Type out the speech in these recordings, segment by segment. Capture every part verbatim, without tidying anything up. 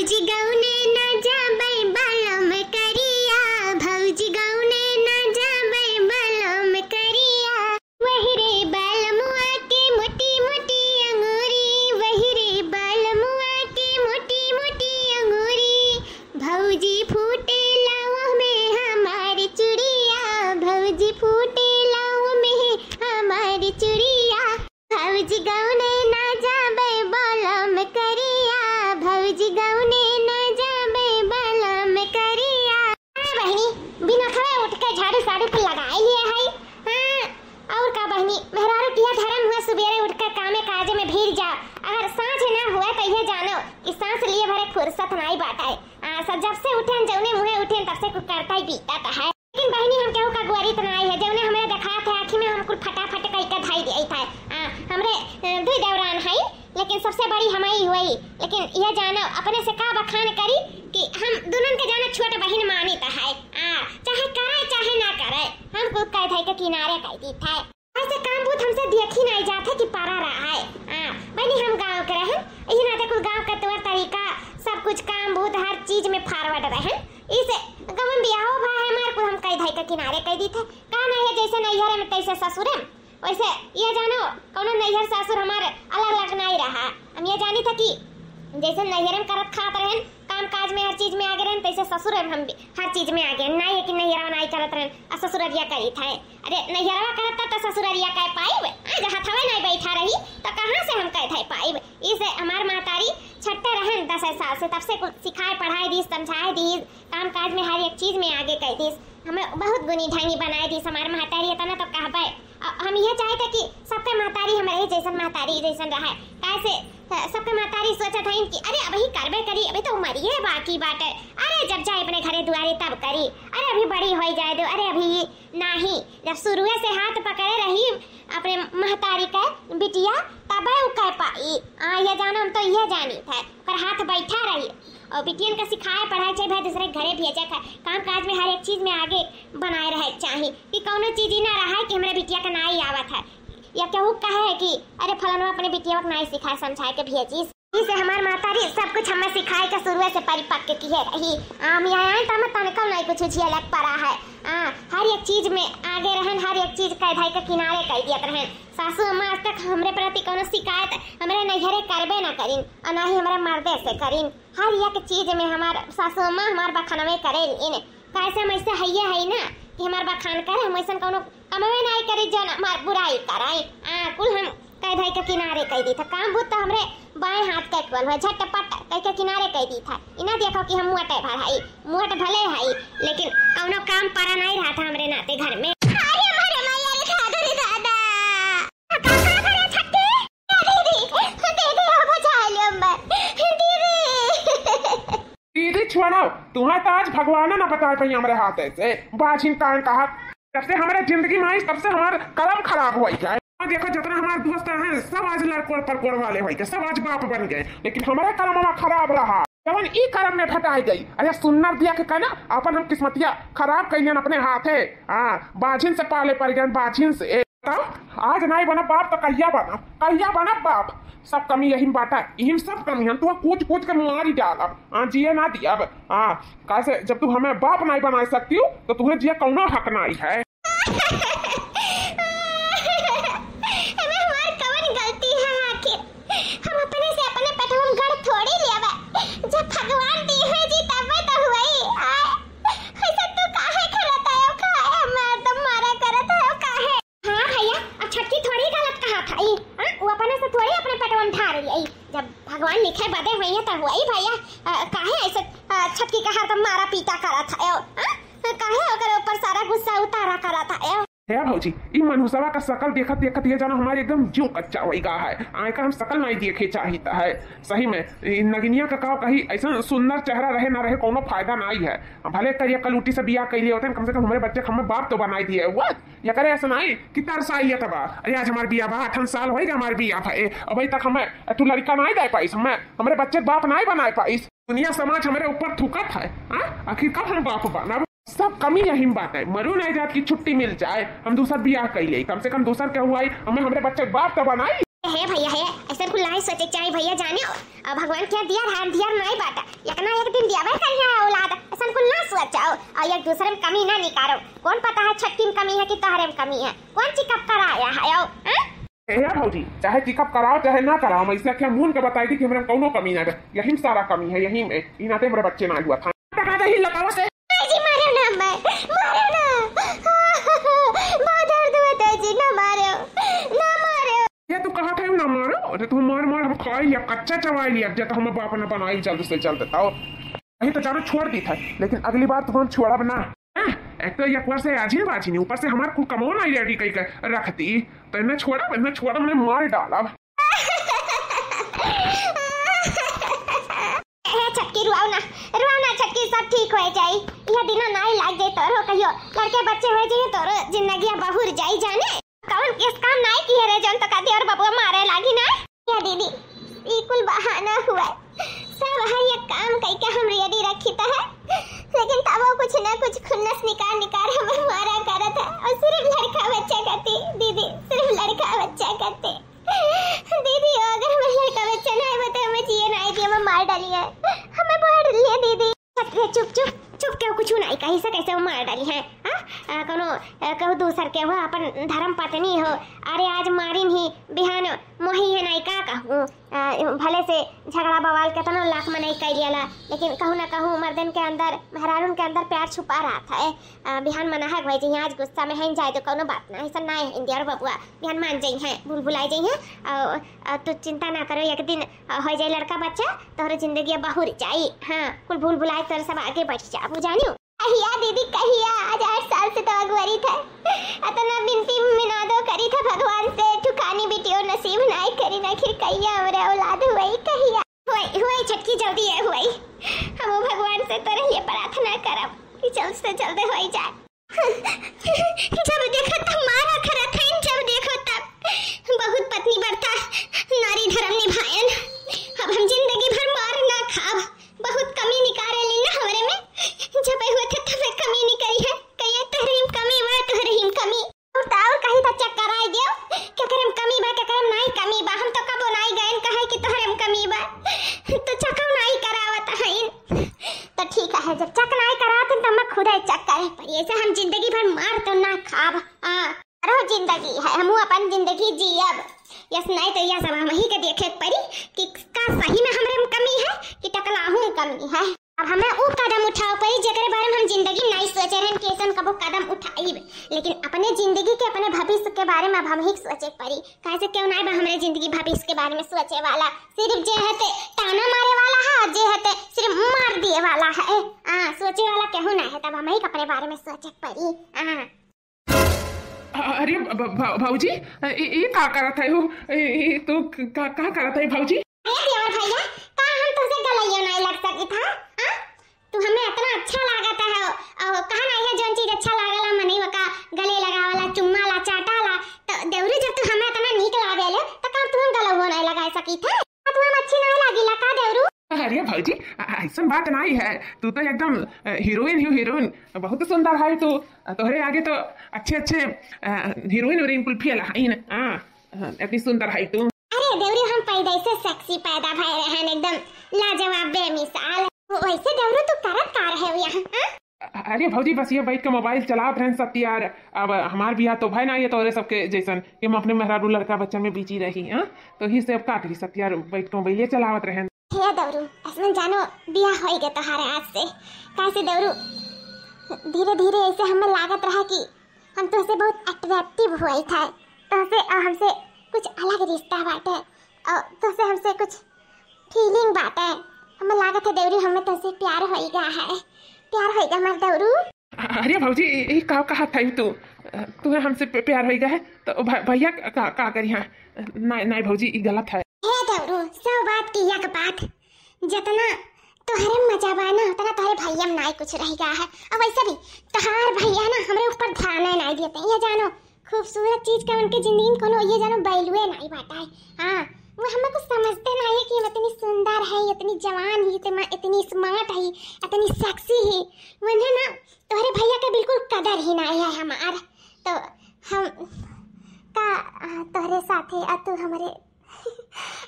भौजी गौने ना जाबै बलम करिया, भौजी गौने ना जाबै बलम करिया। वही रे बलमुआ के मोटी मोटी अंगूरी, वही रे बलमुआ के मोटी मोटी अंगूरी। भौजी फूटे लावा में हमार चुड़िया, भौजी फूटे लावा में हमार चुड़िया। भौजी गौने ना जाबै बलम करिया, भौजी गौने ना जाबै बलम करिया। हाँ बहिनी, बिना खवे उठ के झाड़ू साड़ू के लगाए लिए है। हाँ, और का बहिनी, मेहरारू किया धर्म हुआ, सुबेरे उठ के कामे काजे में भीड़ जा। अगर सांझ ना हुआ तो ये जानो कि सांस लिए भरे फुर्सत नाई बाटे। आ, सब जब से उठेन, जौने मुँहे उठेन, तब से कुछ करता ही बीतत है। लेकिन बहिनी, हम केहू का गुआरी त नाई है, जौने हमरे देखात है आँखी में, हम कुल फटाफट कई के धई देत है। आ, हमरे, अ, दुई देवरान है, लेकिन सबसे बड़ी हमई हुई। लेकिन ये जानो, अपने से का बखान करी कि हम दुनन के जानो छोट बहिन मानित है। आ, चाहे करे, चाहे ना करे, हम कुल कह धई के किनारे कह दीत है। ऐसे काम बूत हमसे देखी नाई जात है कि परा रहा है। हाँ, बहिनी हम गाँव के रहन, यही नाते कुल गाँव के तौर तरीका, सब कुछ काम बूत हर चीज में forward रहन। इसे गवन बियाहो भा है हमार कुल हम कई धई के किनारे कई दीत है। का नाई है जैसे नैहरे में तैसे ससुरे में, वैसे ये जानो कौनो नैहर सासुर हमार अलग अलग नाई रहा। हम ये जानी था कि जैसे नैहरे में करत खात रहन, काम काज में हर चीज में आगे रहन, तैसे ससुर में हम भी हर चीज में आगे। नाई है कि नैहरवा नाई करत रहन आ ससुररिया करीत है। अरे नैहरवा करत त ससुररिया कह पाइब? आज हथवे नाई बैठा रही त कहाँ से हम कह धई पाइब? इसे हमार महतारी छट्टे रहन दस साल से, तब से कुछ सिखाए पढ़ाए दीस, समझाए दीस, काम काज में हर एक चीज में आगे कह दीस। हमें बहुत गुनी ढंगी बनाए दीस हमार महतारी, इतना तो कहबे। अ, हम यह चाहते कि सबके महतारी हमारे जैसन महतारी जैसन रहे। काहे से, अ, सबके महतारी सोचत हईन कि अरे अबही करबे करी, अभी तो उमरिये बाकी बाटे, अरे जब जाए अपने घरे दुआरे तब करी, अरे अभी बड़ी होई जाए दो, अरे अभी ये नाही। जब शुरुए से हाथ पकड़े रही अपने महतारी के बिटिया, तबे उ कह पाई। आ, ये जानो, हम तो ये जानी थे, पर हाथ बैठा रही। और बिटियन का सिखाए पढ़ाए, चाहे भाई दूसरे के घरे भेजे के, काम काज में हर एक चीज में आगे बनाए रहे चाही कि कौनो चीज ही ना रहा कि हमरे बिटिया के नाई आवत है या केहू कहे कि अरे फलनवा अपने बिटिया के नाई सिखाए समझाए के भेजिस। इसे हमार महतारी सब कुछ हमें सिखाए के शुरुए से परिपक्व किहे रही। हम यहाँ आए तो हमें तनिको नाई कुछ झेलक पड़ा है। आ, हर एक चीज में आगे रहन, हर एक चीज कह धई के किनारे कह दियत रहन। सासू अम्मा आज तक हमरे प्रति कौनो शिकायत हमरे नैहरे करबे ना करिन और ना ही हमरे मर्दे से करिन। हर एक चीज में हमार सासू अम्मा हमार बखनवे करेन। काहे से हम ऐसे हइये हई ना कि हमार बखान करे, हम ऐसन कौनो कमवे नाई करी जौन हमार बुराई कराई। आ, कुल हम कह धई के किनारे कह दी था। काम बूत तो हमरे बाएं हाथ के कुल हुआ, झटपट कह के किनारे कह दी था। इना देखो कि हम मोटे भर हई, मोट भले हई, लेकिन कौनो काम परा नाई रहा था हमरे नाते घर में। अरे हमारे मैया रे दादा रे दादा। का, का, का करे छट्टी? दीदी, दीदी, हो बचा लियो मैं। दीदी। दीदी छोड़ो, तुम्हें तो आज भगवान ना बता पाई हमरे हाथे से। बाझिन कान कहा, जब से हमारे जिंदगी में आई, तब से हमार करम खराब हुई है। हाँ, देखो, जितना हमारे दोस्त हैं, सब आज लड़कोड़ परकोड़ वाले हुई के, सब आज बाप बन गए, लेकिन हमारा करमवा खराब रहा। जवन ई करम में फटाई गई। अरे सुन्नर दिया के कहना, अपन हम किस्मतिया खराब कइलियन अपने हाथे। हाँ, बाझिन से पाले पड़ गए, बाझिन से। तब आज नाई बनब बाप तो कहिया बनब, कहिया बनब बाप? सब कमी यही में बाटा, यही में सब कमी। हम तुहा कूच कूच के मारी डालब, हाँ, जिए ना दियब। हाँ, काहे से जब तू हमें बाप नाई बना सकती हो तो तुम्हें जिए कौनो हक नाई है। एमे हमार कवन गलती है आखिर? हम अपने से अपने पेटवा में गड़ थोड़ी लेवे। जब भगवान दी है जी तबे तो हुई। आय, ऐसे तू काहे करत है? काहे हमार दम मारा करत है? काहे? हाँ भैया, अब छटकी थोड़ी गलत कहा था ई, हाँ? वो अपने से थोड़ी अपने पेटवा में धार ली। जब भगवान लिखे बदे हुई है तो हुई भैया। अ, काहे ऐसे, अ, छटकी का हरदम मारा पीटा करत है? हाँ? काहे ओकर ऊपर सारा गुस्सा उतारा करत है? हे भौजी, ई मनहुसवा का शकल देखत देखत ये जाना हमारे एकदम जिउ कच्चा होई गा है। आय का हम शकल नहीं देखे चाहित है। सही में, ई नगिनिया का का कही, ऐसा सुंदर चेहरा रहे ना रहे, कोनो फायदा नहीं है। भले करिया कलूटी से बियाह कैले होते, कम से कम हमारे बच्चे के हमें बाप तो बनाई दिए हुआ। ये करे ऐसा नहीं कि तरसाई ये तबा। अरे आज हमार बियाह बा, अठन साल होई गा हमार बियाह भए, अभी तक हमें तू लड़का नहीं दे पाइस, हमें, हमारे बच्चे बाप नहीं बनाए पाइस। दुनिया समाज हमारे ऊपर थूकत है, हाँ? आखिर कब हम बाप बनब? सब कमी यही में बाटे। मरू नहीं जात की छुट्टी मिल जाए, हम दूसर बियाह कर ले, कम से कम दूसर के हुआ हमें हमरे बच्चे के बाप तो बनाई। हे भैया, हे, ऐसे कुल नहीं सोचे के चाही भैया, जाने हो, अब भगवान क्या दिया है, दिया नहीं बाटा, या ना एक दिन दियाबे करिहैं औलाद, अइसन कुल ना सोचो, अउर एक दूसरे में कमी ना निकारो। कौन पता है छटकी में कमी है कि तोहरे में कमी है, कौन checkup कराया है, ओ, हैं? ए भौजी, चाहे checkup कराओ चाहे ना कराओ, हम ऐसे क्या मुंह के बताई दी कि हमरे में कौनो कमी ना है, यही में सारा कमी है, यही में, ई नाते हमरे बच्चे ना हुआ था। टका दे ही लतावा से। ए जी, मारो ना, मैं, मारो ना। बहुत दर्द होता है जी, ना मारो, ना मारो। ये तू कहा था ना मारो, अरे तू मार मार हम खाई लिया, कच्चा चबाई लिया, जब हम बाप ना बनाई जल्द से जल्द। ताओ, नहीं तो जानो छोड़ दी था, लेकिन अगली बार तो हम छोड़ब ना। हाँ, एक तो एक बार से आज ही बाजी नहीं, ऊपर से हमार कुल कमो नहीं ready कई के रख दी, तो इन्हें छोड़ा, इन्हें छोड़ा, मैंने मार डाला। ए छटकी, रुआओ ना, रुआओ ना छटकी, सब ठीक हो जाई। यह दिना नाई लाग जाई तोरो कहियो, लड़के बच्चे हो जाई तोरो, जिंदगी बहुर जाई जाने। कौन केस काम नाई किहे रे, जौन तो का देवर बबुआ मारे लागी ना? या दीदी, ई कुल बहाना हुआ, सब है ये काम कई के हम ready रखी तो है, लेकिन तबो कुछ ना कुछ खुन्नस निकाल निकाल हमें मारा करत है, और सिर्फ लड़का बच्चा करती दीदी, सिर्फ लड़का बच्चा करते। दीदी, अगर हमारे लड़का बच्चा ना आए, तो हमें जिए ना आए, हमें मार डाली है, हमें मार डाली है दीदी। अरे चुप, चुप, चुप, क्यों कुछ नहीं कही से कैसे वो मार डाली है, हाँ? आ, कोनो, आ, कहू दूसर के हो, अपन धर्म पत्नी हो। अरे आज मारिन ही, बिहान मोही है नहीं का कहूँ। आ, भले से झगड़ा बवाल केतनो लाख मनई कइ लियाला, लेकिन कहूँ ना कहूँ मर्दन के अंदर, मेहरारून के अंदर प्यार छुपा रहत है। आ, बिहान मनाहक भई जइहें, आज गुस्सा में हैं, जाए दो, कौनो बात ना, ऐसा ना है, इंदिया और बबुआ बिहान मान जइहें, भूल भुलाए जइहें। और, और तू चिंता ना करो, एक दिन, आ, हो जाए लड़का बच्चा, तोहरे जिंदगी बहुर जाई। हाँ, कुल भूल भुलाए तोहरे सब आगे बढ़ जाबू, जानियो। कहिया दीदी, कहिया? आज आठ साल से तो अगवरी था, अतना बिनती मिनादो करी था भगवान से, ठुकानी बिटियो नसीब नाय करी, आखिर कहिया हमरे औलाद हुई, कहिया? हुई, हुई छटकी, जल्दी है हुई। हम वो भगवान से तोरे लिए प्रार्थना करब कि जल्द से जल्द होई जाए। जब देखो तब मारा करत हईन, जब देखो तब बहुत पत्नी व्रता, नारी धर्म निभायन। अब हम जिंदगी भर मार ना खाब, बहुत कमी निकाले ली ना हमरे में। जब हुए थे तब कमी निकली है, कहिए तोहरे में कमी बा, तोहरे में कमी। और तो और कहीं तो check कराई दियो, केकरे में कमी बा, केकरे में नाई कमी बा। हम तो कबो नाई गयन कहे कि तोहरे में कमी बा, तो check नाई करावत हईन। तो ठीक है, जब check नाई करावत हईन, तो हम खुदे check करे पड़ी। ऐसे हम जिंदगी भर मार तो ना खाब। हाँ, अरे जिंदगी है, हमहू अपन जिंदगी जियब। यस, नाई तो यह सब हमही के देखे के पड़ी कि का सही में हमरे में कमी है कि टकलाहू में कमी है। अब हमें ऊ कदम उठावे पड़ी, जेकरे बारे में हम जिंदगी नाई सोचे रहन कि ऐसन कबो कदम उठाइब। लेकिन अपने जिंदगी के, अपने भविष्य के बारे में अब हमही के सोचे के पड़ी। काहे से क्यों नाई बा हमरे जिंदगी भविष्य के बारे में सोचे वाला? सिर्फ जे हते ताना मारे वाला है, और जे हते सिर्फ मार दिए वाला है। हाँ, सोचे वाला केहू नाई है, तब हमही के अपने बारे में सोचे के पड़ी। हाँ। अरे भ-, भ-, भौजी, ए, ए का करत है हो? ए, ए तो क-, का, का करत है भौजी? अरे देवर भैया, का हम तुमसे गलइयो नाई लग सकी था? हाँ? तू हमें इतना अच्छा लागत है, और कहा ना, यह जौन चीज अच्छा लागला मनई वका गले लगावला, चुम्माला, चाटाला, तो देवरी जब तू हमें इतना नीक लागेले, तो का तू हम गलउओ नाई लगाए सकी था? तू हम अच्छी नाई लागिला का देवरू? अरे भौजी, अ-, ऐसन बात नाई है, तू तो एकदम, अ, हीरोइन हो, हीरोइन, बहुत सुंदर है तू। अ, तोहरे आगे तो अच्छे अच्छे, अ, हीरोइन वीरोइन कुल फेल है ना। हाँ, अ, इतनी सुंदर है तू। अरे देवरी, हम पैदा से sexy पैदा भय रहन, एकदम लाजवाब बेमिसाल। वैसे देवरू तू करत का रहे हो यहाँ, हाँ? अरे भौजी, बस ये बैठ के mobile चलावत रहन सत्यार। अब हमार बियाह तो भय ना, ये तोरे सबके जैसन कि हम अपने मेहरारू लड़का बच्चन में busy रही, हाँ? तो ही से अब का करी सत्यार, बैठ के mobile चलावत रहन। हे देवरू, ऐसन जानो बियाह होई गए तोहारे आज से। काहे से देवरू, धीरे धीरे ऐसे हमें लागत रहा कि हम तोहसे बहुत attractive हुई था, तोहसे और हमसे कुछ अलग रिश्ता बाटे और तोहसे हमसे कुछ feeling बाटे। हमें लागत है देवरू, हमें तोहसे प्यार होई गया है, प्यार होई गया हमार देवरू। अरे भौजी, ये, ये का कहा था तू? तुम्हें हमसे प-, प्यार होई गया है तो भ-, भैया का, का करी? हाँ, नाई, नाई भौजी, ये गलत है। हे देवरू, सब बात की एक बात, जितना तोहरे में मजा बा ना, उतना तोहरे भैया में नाई कुछ रह गया है। और वैसे भी तोहार भैया ना हमरे ऊपर ध्यान नाई देते, ये जानो, खूबसूरत चीज का उनके जिंदगी में कोनो, ये जानो, value नाई बाटा है। हाँ, वो हमें कुछ समझते नाई है कि हम इतनी सुंदर है, इतनी जवान है, इतनी, इतनी smart है, इतनी sexy है। उन्हें ना तोहरे भैया का बिल्कुल कदर ही नाई है हमार। तो हम का, आ, तोहरे साथे आ तू हमरे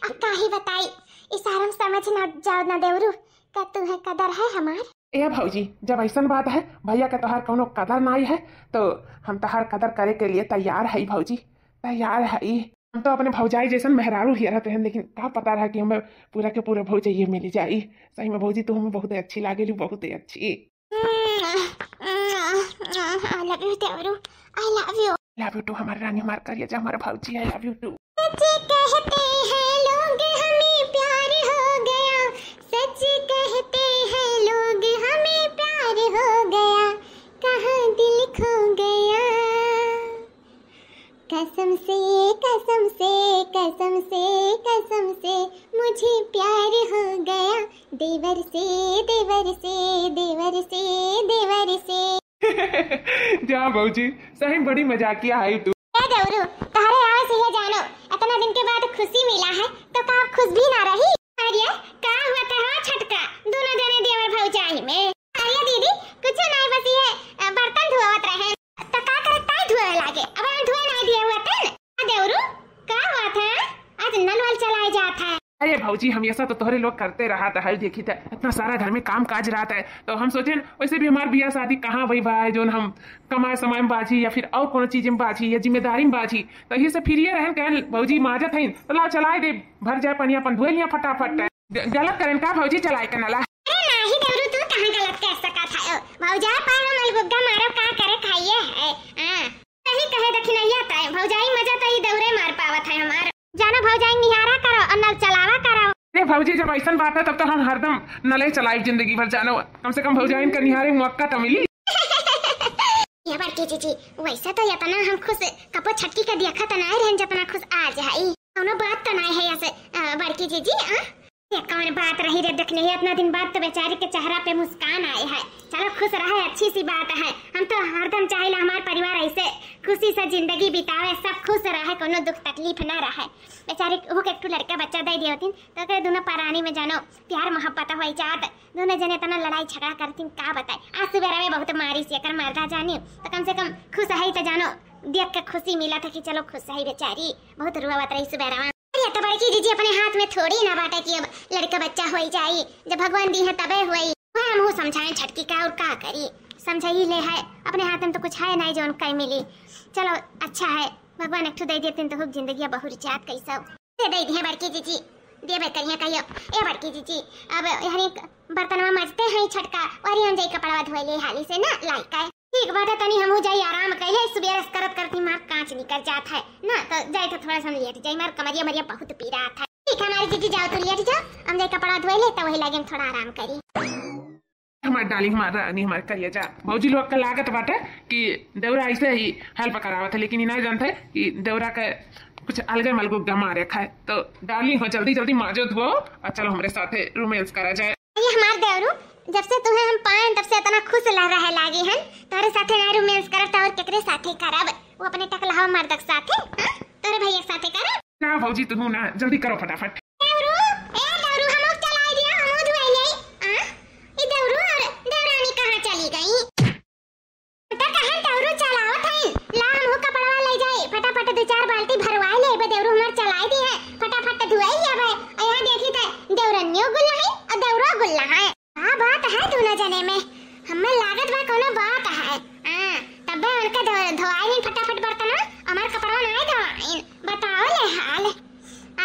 अब का ही बताई, इशारा में समझ ना जाओ ना देवरू, का तुहे कदर है हमार? ए भौजी, जब ऐसन बात है, भैया के तोहार कौनो कदर नाई है, तो हम तोहार कदर करे के लिए तैयार है भौजी, तैयार है। हम तो अपने भौजाई जैसन मेहरारू हियरत रहन, लेकिन का पता रहा कि हमें पूरा के पूरा भौजाइये मिल जाई। सही में भौजी, तू हमें बहुत अच्छी लागेलू, बहुत अच्छी। I love you देवरू, I love you। Love you too हमार रानी, हमार करेजा, हमार भौजी, I love you too। सच कहते हैं लोग हमें प्यार हो गया, सच कहते हैं लोग हमें प्यार हो गया, कहाँ दिल खो गया। कसम से, कसम से, कसम से, कसम से मुझे प्यार हो गया, देवर से, देवर से, देवर से, देवर से। जा भौजी, सही बड़ी मजाकिया है तू। ए देवरू, तोहरे आवे से ये जानो, इतना दिन के बाद खुशी मिला है, तो का खुश भी ना रही? अरे, का हुआ था, हाँ छटका, दोनों जने देवर भौजाई में? अरे दीदी, कुछ नहीं, बस ये, अ, बर्तन धोवत रहे। तो का करे, ताई धोए लागे, अब हम धोए नहीं दिए हुए थे ना। आ देवरू, का हुआ था? आज नल वल चलाए जात है। अरे भौजी, हमेशा तो तोहरे लोग करते रहत है, देखी थे इतना सारा घर में काम काज रहत है, तो हम सोचेन वैसे भी हमार बियाह शादी कहाँ भई बा, जोन हम कमाए समाए में बाझी या फिर और कोनो चीज में बाझी या जिम्मेदारी में बाझी, तो ये से फिर ये रहन कहन भौजी माजत है, तो लाओ चलाए दे, भर जाए पनिया, अपन धोए लिया फटाफट। ग-, गलत करेन का भौजी चलाए के नला? अरे नाही देवरू, तू कहाँ गलत कह सकत है? भौजाई पर हम अलगुग्गा मारब, का करे खाइए है? हाँ। सही कहे दखिनैया ताई, भौजाई मजा तो ई देवरे मार पावत है हमार। जानो भौजाई निहारा करो और नल चलावा करो। अरे भौजी, जब ऐसन बात है तब तो हम हरदम नले चलाइब जिंदगी भर, जानो। कम से कम भौजाइन का निहारे मौका तो मिली। ये बड़की जीजी, वैसे तो इतना हम खुश कपो छटकी के देखत नाय रहन जितना खुश आज है। कौनो बात तो नाय है ऐसे, अ, बड़की जीजी, आ? ये कौन बात रही रे, देखने ही इतना दिन बाद तो बेचारी के चेहरा पे मुस्कान आए है। चलो खुश रहे, अच्छी सी बात है। हम तो हरदम चाहिला हमार परिवार ऐसे खुशी से जिंदगी बितावे, सब खुश रहे, कोनो दुख तकलीफ ना रहे। बेचारी ओके एक ठो लड़का बच्चा दे दियो थीन, तो ओकरे दोनों परानी में जानो प्यार मोहब्बत होई जात। दोनों जने इतना लड़ाई झगड़ा करतीन, का बताई। आज सुबेरा में बहुत मारी से एकर मर्दा जानी, तो कम से कम खुश है तो जानो, देख के खुशी मिला था कि चलो खुश है बेचारी, बहुत रुआवत रही सुबेरा में। अरे, तो बड़की जीजी अपने हाथ में थोड़ी ना बाटे कि अब लड़का बच्चा होई जाई। जब भगवान दी है तबे होई। वह हमहू समझाएं छटकी का और का करी, समझाई ले है, अपने हाथ में तो कुछ है नहीं जो उनका मिली। चलो अच्छा है, भगवान एक ठो दे देते तो खूब जिंदगी बहुर जात कैसा। दे दे दिए बड़की जीजी, देबे करिए कहियो। ए बड़की जीजी, अब यानी बर्तनवा मजते हैं छटका, और हम जाई कपड़वा धोए ले हाली से ना लाई का। ठीक बाटे, तनी हमहू जाई आराम कइले, सुबेरे से करत करत दिमाग कांच निकल जात है ना, तो जाई तो थोड़ा सा लेट जाई, मार कमरिया मरिया बहुत पीरात है। ठीक है हमारी जीजी, जाओ तू लेट जाओ, हम जाई कपड़ा धोए ले, तो वही लगे हम थोड़ा आराम करी। हमार डार्लिंग, हमार रानी, हमार करेजा, भौजी लोग का लागत बाटे कि देवरा ऐसे ही हेल्प करावत है, लेकिन ई ना जानते कि देवरा के कुछ अलगे मलगो गमा रखा है। तो डार्लिंग हो, जल्दी जल्दी माजो धो और चलो हमरे साथे रोमांस करा जाए। ये हमार देवरू, जब से तुम्हें हम पाएन, तब से इतना खुश ल-, रहे लागी हन। तोहरे साथे ना रोमांस करब, त और केकरे साथे करब? वो अपने टकलहा मर्दक साथे, हाँ? तोहरे भैया के साथे करब? ना भौजी, तू ना, जल्दी करो फटाफट। देवरू, ए देवरू, हमहू चलाई दिया, हमहू धुआई ले। हाँ? ई देवरू और देवरानी कहाँ चली गई? त कहन देवरू चलावत हईन, ला हमहू कपड़वा ले जाई, फटाफट दो चार बाल्टी भरवाई लेबे, देवरू हमार चलाई दी है, फटाफट धुआई लेबे। और यहाँ देखी त देवरनियो गुल्ला है और देवरो गुल्ला है। का बात है दोनों जने में? हमें लागत बा कोनो बात है। हाँ, तब्बे उनके धो-, धोआइन फटाफट बर्तनवा, हमार कपड़वा नाय धोआइन। बताओ ले हाल।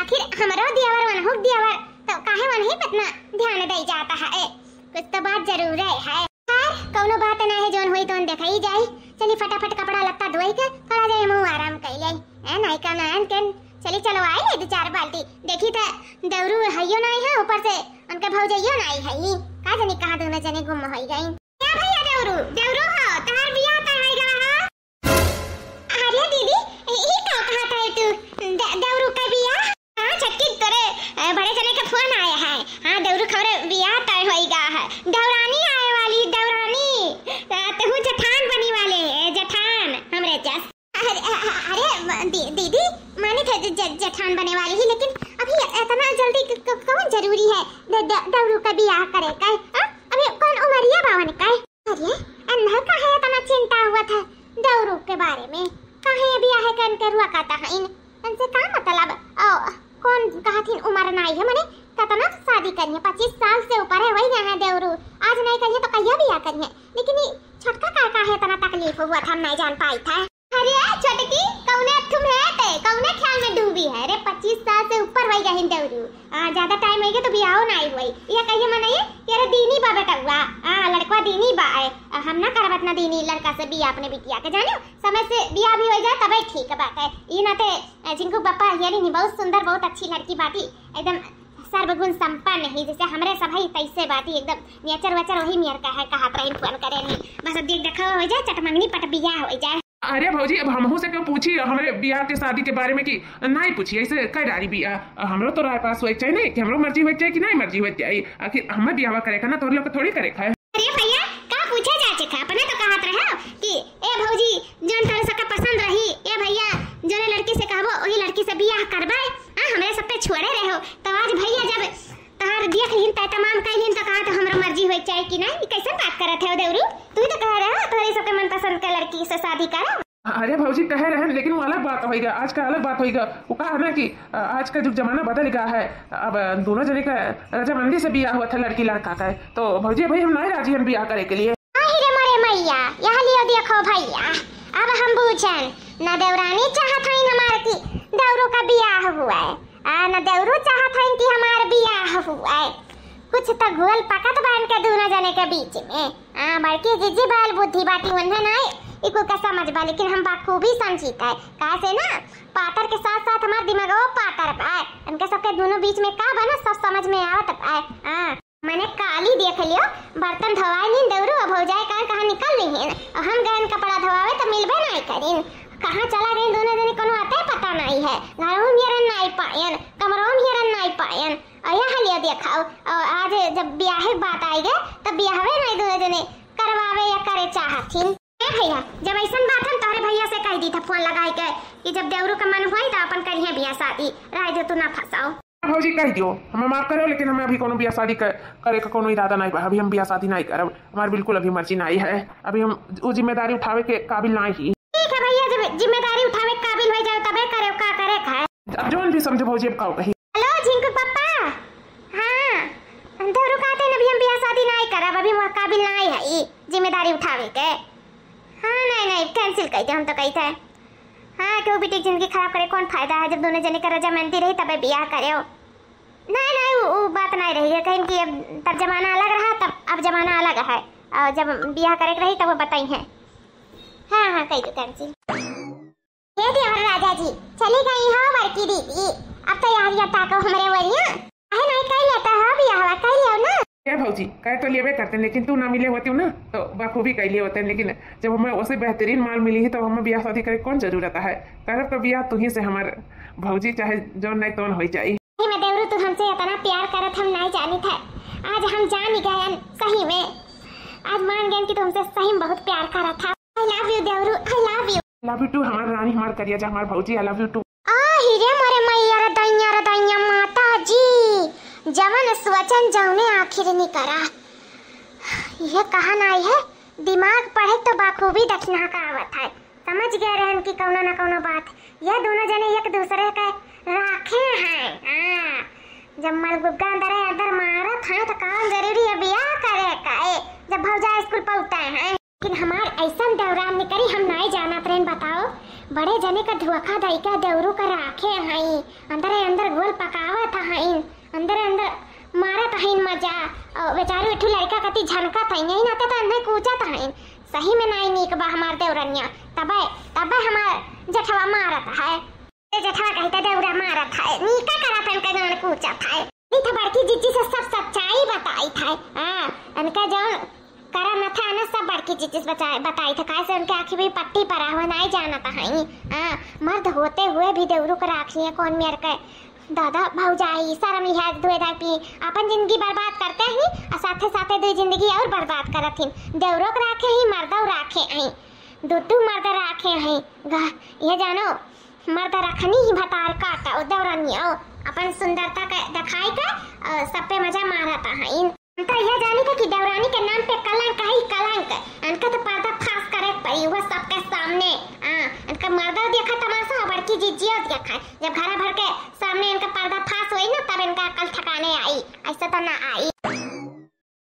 आखिर हमरो दियावर वनहुक दियावर, तो काहे वनही पे इतना ध्यान दई जाता है? कुछ तो बात जरूर है। खैर, कौनो बात ना है, जौन होई तौन देखाई जाई। चली फटाफट कपड़ा लत्ता धोई के थोड़ा जाए मुँह आराम कई ले। ए, नायका नायन के चली चलो आई ले दो चार बाल्टी। देखी त देवरू हइयो नाई है, ऊपर से उनके भौजइयो नाई है। का जानी कहाँ दोनों जने गुम होई गई। क्या भैया देवरू, देवरू हो, तहार बियाह तय होई गवा है? अरे दीदी, ई का कहत है तू? दे-, देवरू का बियाह? हाँ छटकी, तोरे, अ, बड़े जने का फोन आया है। हाँ, देवरू खौरे बियाह तय होई गा है। देवरानी आए वाली, देवरानी। अ, तहू जेठान बनी वाले, अ, जेठान, हमरे जस। अरे, अ, अ, अरे, म-, दी-, दीदी, माने थे ज-, जेठान बने वाली ही, लेकिन अभी इतना जल्दी क-, क-, कौन जरूरी है दे-, दे-, देवरू का बियाह करे का है? हाँ? अभी कौन उमरिया बावन का है? अरे, अन्ना काहे इतना चिंता हुआ था देवरू के बारे में? काहे अभी आहे कन के रुआ कहता है इन? इनसे का मतलब? ओ, कौन कहथिन उमर नाई है, मने कतना तो शादी करिहैं, पच्चीस साल से ऊपर है, वही गए हैं देवरू। आज नहीं करिहैं तो कहिया बियाह करिहैं? लेकिन ये छोटका का, का है इतना तकलीफ हुआ था, हम नहीं जान पाई था। अरे छोटकी, कौने अथुम है ते, कौने ख्याल में डूबी है? अरे पच्चीस साल से ऊपर वही गहिन देवरू। आ, ज्यादा टाइम होइगे तो बियाहो नाई होई। ये कहिए मनइए कि अरे दीनी बा बेटउआ, आ, लड़कवा दीनी बा है। आ, हम ना करब इतना दीनी लड़का से बियाह अपने बिटिया के, जानियो, समय से बियाह भी हो जाए तबे ठीक बात है। ई नाते, आ, झिंकू पापा हियरी नहीं, बहुत सुंदर, बहुत अच्छी लड़की बाटी, एकदम सर्वगुण संपन्न ही, जैसे हमरे सब है तैसे बाटी, एकदम नेचर वेचर वही मेर का है, कहत रही फोन करे नहीं। बस अब देख देखा हो जाए, चटमंगनी पट बियाह हो जाए। अरे भौजी, अब हमहू से क्यों पूछी हमरे बियाह के शादी के बारे में कि नाई पूछी, ऐसे कर डारी बियाह। हमरो तो राय पास होए के चाहिए नहीं कि हमरो मर्जी होए के चाहिए कि नाई मर्जी होए के चाहिए। आखिर हमें बियाह करे का ना, तोहरे लोग के थोड़ी करे का है। अरे भैया, का पूछे जाचे का? अपने तो कहत रहे हो कि ए भौजी, जौन तोहरे सबके पसंद रही, ए भैया, जौने लड़की से कहबो वही लड़की से बियाह करबे। आ, हमरे सब पे छोड़े रहे हो, तो आज भैया जब तोहार देख लीन, तय तमाम कह लीन, तो कहा तो हमरो मर्जी होए के चाहिए कि नहीं? ई कैसन बात करत है देवरू? तू ही तो कह रहे हो तोहरे सबके मनपसंद के लड़की से शादी करो। अरे भौजी, कहे रहन, लेकिन वो अलग बात होइगा, आज का अलग बात होइगा। वो का है ना कि, अ, आज का जुग जमाना बदल गया है। अब, अ, दोनों जने का रजामंदी से बियाह हुआ था लड़की लड़का का, तो भौजी भाई हम नहीं राजी हम बियाह करे के लिए। अहि रे मोरे मैया, यह लियो देखो भैया, अब हम बूझन, न देवरानी चाहत हईन हमार की देवरू का बियाह हुआ है, आ न देवरू चाहत हईन कि हमार बियाह हुआ है। कुछ तो घुल पकत बा इनके दोनों जने के बीच में। आ, बड़की जिज्जी बल बुद्धि बाटी, उन्हें नाई ई कुल का समझ बा, लेकिन हम बखूबी समझित है। काहे से ना, पातर के साथ साथ हमार दिमागो पातर बा। इनके सबके दोनों बीच में का बा ना, सब समझ में आवत बा। आ, मने काली देख लियो, बर्तन धोवाई नीन देवरू, अब भौजाई का कहाँ निकल ली हैं। अब हम गए कपड़ा धोवावे तो मिलबे नाई करीन। कहाँ चला गई दोनों जने, कोनो आते पता नाई है। घरों में हेरन नाई पायन, कमरों में हेरन नाई पायन। और यह लियो देखाओ, और आज जब बियाहे के बात आई गए, तब बियाहवे नाई दोनों जने करवावे या करे चाहत हिन। ए भैया, जब ऐसन बात है, तोहरे भैया से कह दी था फोन लगाई के कि जब देवरू का मन होई तो अपन करिहे बियाह शादी, राय दे तू ना फंसाओ। भौजी कह दियो, हमें माफ करो, लेकिन हमें अभी कोनो बियाह शादी कर, करे का कोनो इरादा नहीं बा। अभी हम बियाह शादी नहीं करब, हमार बिल्कुल अभी मर्जी नहीं है। अभी हम वो जिम्मेदारी उठावे के काबिल नहीं ही। ठीक है भैया, जब जिम्मेदारी उठावे के काबिल हो जाए तबे करे, का करे का है। अब जौन भी समझो भौजी, अब का कही। हेलो झिंकू पापा। हाँ, देवरू कहते हैं अभी हम बियाह शादी नहीं करब, अभी हम काबिल नहीं है ई जिम्मेदारी उठावे के। हाँ, नहीं, नहीं, cancel कर दे, हम तो कहते हैं। हाँ, क्यों बेटी जिंदगी खराब करे, कौन फायदा है, जब दोनों जने के रजामंदी रही तबे बियाह करे हो। नहीं, नहीं, वो, वो बात नहीं रही है, कहीं कि अब तब जमाना अलग रहा, तब अब जमाना अलग है, और जब बियाह करे के रही तब वो बताई है। हाँ, हाँ, कह दो cancel। हे देवर राजा जी, चली गई हो बड़की दीदी, अब तैयारियां ताको हमरे वरिया। काहे नहीं कर लेता हो बियाहवा, कर लियो ना। ए भौजी, कह तो लेबे करते, लेकिन तू ना मिले होती ना तो बखूबी कर लिए होते, लेकिन जब हमें वैसे बेहतरीन माल मिली है तो हमें बियाह शादी करे कौन जरूरत है? करब तो बियाह तू ही से हमार भौजी, चाहे जौन नहीं तौन हो जाई। सही में देवरू, तू हमसे इतना प्यार करत हम नहीं जानी था, आज हम जान ही गयन सही में, आज मान गयन कि तू हमसे सही में बहुत प्यार करत था। I love you देवरू, I love you। Love you too हमार रानी, हमार करिया जा, हमार भौजी, I love you too। आ हीरे मोरे मैया रे दैया रे दैया माता जी, जवन सोचन जौने आखिर निकरा। यह कहा नाई है, दिमाग पढ़े तो बाखूबी दक्षिणा का आवत है। समझ गए रहन कि कौनो ना कौनो बात। यह दोनों जने एक दूसरे के राखे हैं। हाँ, जब मलगुग्गा अंदर है, अंदर मारत हैं तो कौन जरूरी है बियाह करे का? ए, जब भौजाई स्कूल पहुँचते हैं। लेकिन हमार ऐसन दौरान निकरी, हम नाई जानत रहन। बताओ, बड़े जने का धोखा दई के देवरू का राखे हई, अंदर अंदर घोल पकावत हईन, अंदर अंदर मारत हईन मजा। और बेचारू एक ठो लड़का कती झनकत हईन, यही नाते तो अंदर कूचत हईन। सही में नाई नीक बा हमार देवरनिया, तबे तबे हमार जेठवा मारत है। ए जेठवा कही त देवरा मारत है, नीका करत है, इनका जौन कूचत है। नहीं तो बड़की जिज्जी से सब सच्चाई बताई था। हाँ, इनका जौन करा न था ना, सब बड़की जिज्जी से बचाए, बताई था। काहे से उनके आँखी भी पट्टी परा हुआ, नहीं जानत है। हाँ, मर्द होते हुए भी देवरू को राखी है, कौन मेर के दादा भौजाई, शर्म लिहाज धोए धाए पी, अपन जिंदगी बर्बाद करते ही और साथे साथे दो जिंदगी और बर्बाद करत ही। देवरो के राखे ही, मर्दो राखे ही, दो दो मर्द राखे ही। गा-, ये जानो, मर्द रखनी ही भतार काटा, ओ दौरानिया, ओ अपन सुंदरता के दिखाई के, अ, सब पे मजा मारता है। इन तो यह जानी था कि दौरानी के नाम पे कलंक है, कलंक। इनका तो पर्दा फाश करे के पड़ी, वह सबके सामने। हाँ, इनका मर्दा देखा तमाशा, और बड़की जिज्जियो देखा। जब घरा भर के सामने इनका पर्दा फाश होई ना, तब इनका अकल ठिकाना आने आई, ऐसा तो ना आई।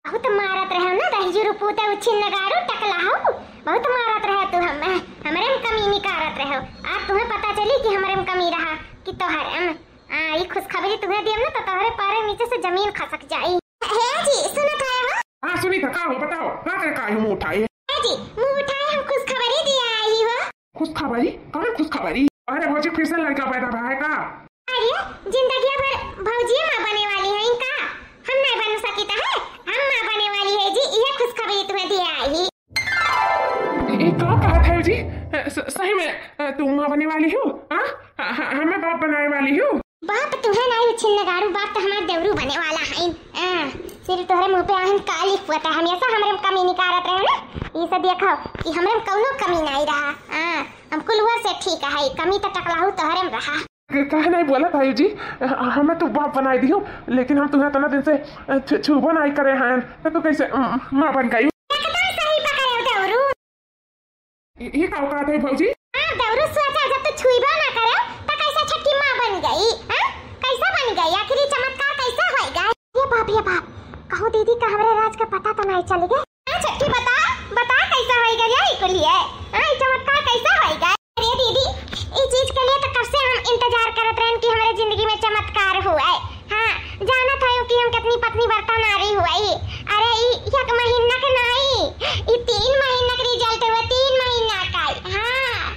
बहुत मारत रहो ना दहिजरू पूते, उ छिन्नगारू टकला हो, बहुत मारत रहो तू हम, हमरे में कमी निकारत रहो। आज तुम्हें पता चली कि हमरे में कमी रहा कि तोहरे में। आ, ई खुशखबरी तुम्हें दियम ना तो तोहरे पैरे नीचे से जमीन खसक जाई। हे जी, सुनत है हो? हाँ, सुनी था, का हो, बताओ, का करे, का हो मुँह उठाए? हे जी, मुँह उठाए, हम खुशखबरी दिया आई हो। खुशखबरी? कौन खुशखबरी? अरे भौजी, फिर से लड़का पैदा भा है का? अरे, जिंदगिया भर भौजिए माँ बने वाली है इनका? हम नहीं बन सकी तो है, हम माँ बने वाली है जी, ये खुशखबरी तुम्हें दिया आई। ए, का कहत है जी? अ, स-, सही में, अ, तू माँ बने वाली हो? हाँ? ह-, ह-, हमें बाप बनाए वाली हो? बाप तुहे नाई छिन्नगारू, बाप तो हमार देवरू बने वाला है। हाँ, सिर्फ तोहरे मुँह पे आहन का लिख हुआ था, हमेशा हमरे में कमी निकारत रहे ना। ये सब देखो कि हमरे में कौनो कमी नहीं रहा। हाँ, हम कुल हुआ से ठीक है, कमी तो टकलाहू तोहरे में रहा। क-, काहे नहीं बोला था जी? ह-, हमें तो बाप बनाए दियो, लेकिन हम तुम्हें इतना दिन से, अ, छु-, छुबो नहीं करे हैं, तो तू कैसे, अम, माँ बन गई? एकदम सही पकड़े हो देवरू। ई, ई का औकात है भौजी? हाँ, देवरू सोचा, जब तू छुईबो ना करे, तो कैसे छोटकी माँ बन गई? हाँ? कैसे बन गई? आखिर ये चमत्कार कैसे होएगा? ये बाप, ये बाप, कहूँ दीदी का हमरे राज का पता तो नहीं चल गया? हाँ छोटकी, बता, बता कैसे होएगा ये कुल ये? हाँ, ये चमत्कार कैसे होएगा? अरे दीदी, ई चीज के लिए तो कब से हम इंतजार करत रहन कि हमरे जिंदगी में चमत्कार हुए। हाँ, जानत हयो कि हम कितनी पत्नी व्रता नारी हुई। अरे, ई एक महीना के नाई, ई तीन महीना के result हुआ, तीन महीना का। हाँ,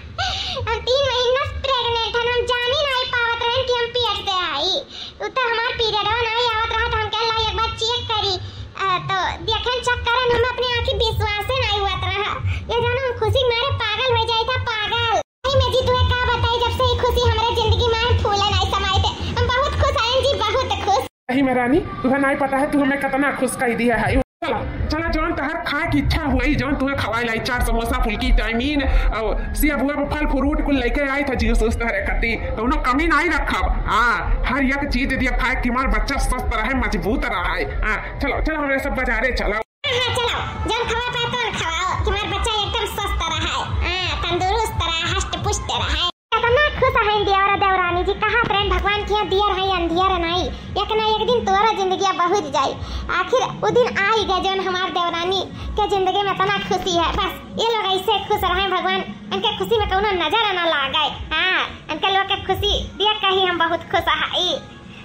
हम तीन महीना से pregnant हन, हम जानी नाई पावत रहन कि हम पेट से आई। उ तो हमार periodवा नाई आवत रहा, तो हम कहला एक बार check करी। अ, तो देखेन, check करन, हम अपने आँखी विश्वासे नाई हुआ रहा। ये जानो, हम खुशी के मारे पागल हो जाई था, पागल। सही में जी, तुहे का बताई, जब से ई खुशी हमरे जिंदगी में आए, फूले नाई समाए थे। हम बहुत खुश आए जी, बहुत खुश। सही में रानी, तुहे नाई पता है, तू हमें कितना खुश कर दिया है। चला, चला, जौन तोहर खाए की इच्छा हुई, जौन तुहे खवाए लाई, चार समोसा, फुल्की, चाउमीन, और सिया बुआ पर फल फ्रूट कुल लेके आई था, juice उस तरह कती, कौनो कमी नाई रखब। हाँ, हर एक चीज दिया खाए कि हमार बच्चा स्वस्थ रहे, मजबूत रहे। हाँ, चलो, चलो, हमरे सब बाजारे चलो। हाँ, हाँ, चलो, जौन खवाए पाए तौन खवाओ, कि हमार बच्चा एकदम स्वस्थ रहे, हाँ, तंदुरुस्त रहे, हष्ट पुष्ट रहे। कितना खुश हैं देवरा देवरानी जी, कहत रहन भगवान के यहाँ दियर है अंधियर नहीं, एक ना एक दिन तोरो जिंदगिया बहुत जाई। आखिर उ दिन आई गए जौन हमार देवरानी के जिंदगी में इतना खुशी है। बस ये लोग ऐसे खुश रहे भगवान, इनके खुशी में कौनो नजर ना लागे। हाँ, इनके लोग के खुशी देख के ही हम बहुत खुश हई।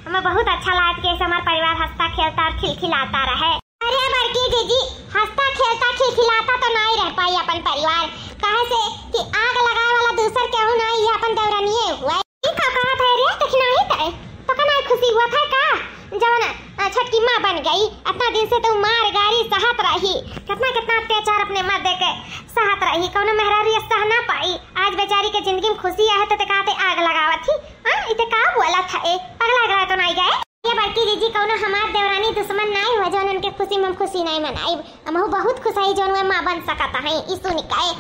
हमें बहुत अच्छा लागत कि ऐसे हमार परिवार हंसता खेलता और खिलखिलाता रहे। अरे बड़की जीजी, हंसता खेलता खिलखिलाता तो नाई रह पाई अपन परिवार, काहे से कि आग लगाए वाला दूसर केहू नाई, ये अपन देवरानिये हुआ। ई का कहत है रे, देखी नाई करे, तो का नाई खुशी हुआ था का? जवन, अ, छोटकी माँ बन गई, इतना दिन से तो मार गारी सहत रही, कितना कितना अत्याचार अपने मर्दे के सहत रही, कौनो मेहरारू ये सह ना पाई। आज बेचारी के जिंदगी में खुशी आहे तो ते कहते आग लगावत ही, हाँ, इते का बोला था ए, पगला गया तो नाई गए? ये बड़की जीजी, कौनो हमार देवरानी दुश्मन नाई हुआ, जौन उनके खुशी में हम खुशी नाई मनाई। हमहू बहुत खुश हई जौन वे माँ बन सकत हई, ई सुन के।